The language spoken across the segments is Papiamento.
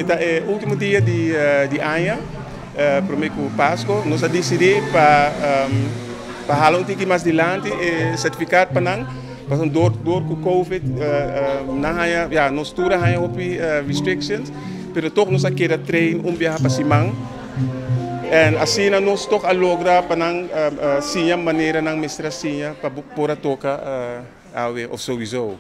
Ta e ultimo dia di di aña prome ku Pasco. Nos a disidí pa pa hala un tiki mas dilanti e sertifikat pa nan pasobra dor dor ku covid nan haña ya nos tur a haña hopi restrictions pero tog nos a keda train un biaha pa siman en asina nos tog a logra pa nan siña manera nan mester a siña pa por a toka awe of souiso.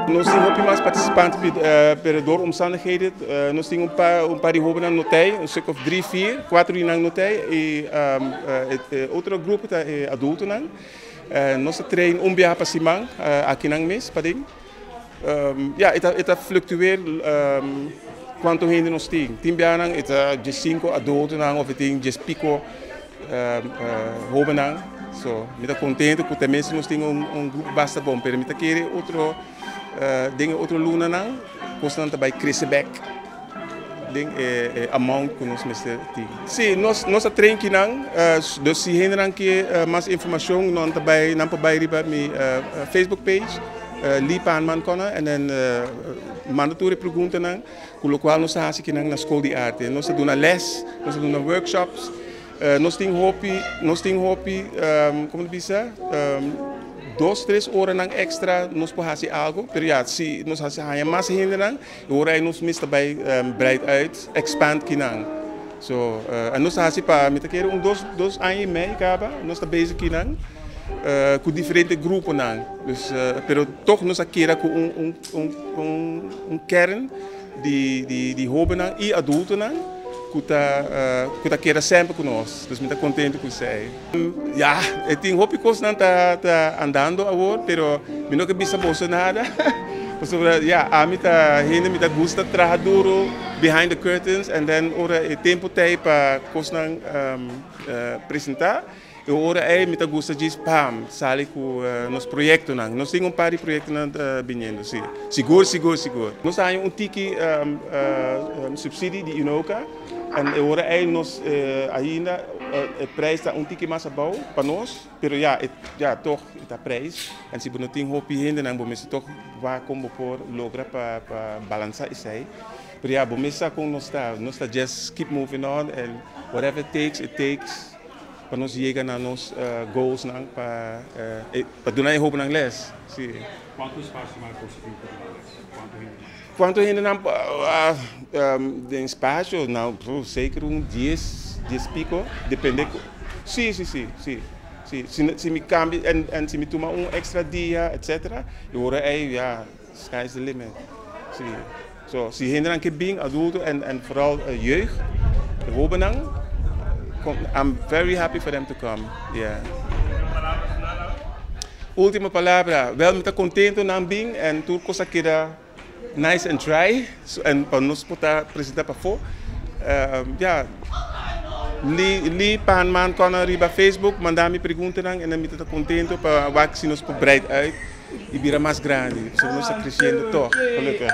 Nos tin hopi mas participante pero door omstandigheden nos tin un par un par di hobennan no tei, un stuk of drie, vier, cuatro di nan no tei y e otro grupo ta e adultonan. Nos ta train un biaha pa siman akinan mes paden. Ya, e ta e ta fluctueer cuanto hende nos tin. Tin biahanan e ta diescinco adultonan of e tin dies pico hobennan. So, mi ta contento cu tenminste nos tin un un grupo basta bon, pero mi ta kere otro den e otro lunanan cosnan ta bay crece bek den e e amount cu nos mester tin. Si, nos nos a train kinan, dus si hendenan ke mas informacion nan ta bay nan por bay riba mi Facebook page. Lee Paanman kona en dan manda tur e preguntanan ku lokual nos ta hasi kinan na Skol di Arte. Nos ta duna les, nos ta duna workshops, nos tin hopi, nos tin hopi, komo ta bisa, dos, tres oranan extra nos por hasi algo, pero ya, si nos hasi haña mas hendenan, e ora ei nos mes ta bai breid uit, expand kinan. So, en nos ta hasi pa, mi ta kere un dos, dos aña i mei kaba, nos ta bezig kinan. Ku diferente gruponan. Dus, pero toch nos a keda ku un, un, un, un, un kern di, di, di hobennan i adultonan ku ta, ku ta keda semper ku nos. Dus mi ta kontento ku esei. Ya, e tin hopi kosnan ta, ta andando awor, pero mi no ke bisa boso nada. Pasobra, ya, ami ta hende mi ta gusta traha duro behind the curtains and then ora e tempo t'ei pa kosnan presenta. E ora ei mi ta gusta djis pam sali ku nos proyektonan. Nos tin un par di proyektonan ta biniendo, si. Sigur, sigur, sigur. Nos a haña un tiki supsidi di UNOCA en e ora ei nos ainda e prijs ta un tiki mas abou pa nos, pero ya, ya tog e ta prijs. En si bo no tin hopi hendenan bo mester tog wak kon bo por logra pa pa balansa esei. Pero ya, bo mes sa kon nos ta. Nos ta just keep moving on and whatever it takes, it takes. Pa nos yega na nos goalsnan pa pa duna e hobennan les. Si. Kuantu espasio nan a konsiguí pa duna les? Kuantu hende nan? Kuantu hende nan den espasio? Nou, zeker un dies, dies piko, depende. Si, si, si, si, si. Si mi kambia en si mi tuma un extra dia, etcetera, e ora ei ya sky is the limit. Si. So, si hendenan ke bin, adulto en en vooral jeugd, e hobennan, I'm very happy for them to come, yeah. Ultimo palabra, wel mi ta contento nan bin en tur cos a keda nice and dry, so en pa nos por ta presenta pafó. Ya, Lee Lee Paanman kòna riba Facebook manda mi preguntanan en dan mi ta contento pa wak si nos por breid uit. Y bira mas grandi, pasobra nos ta creciendo toch, gelukkig.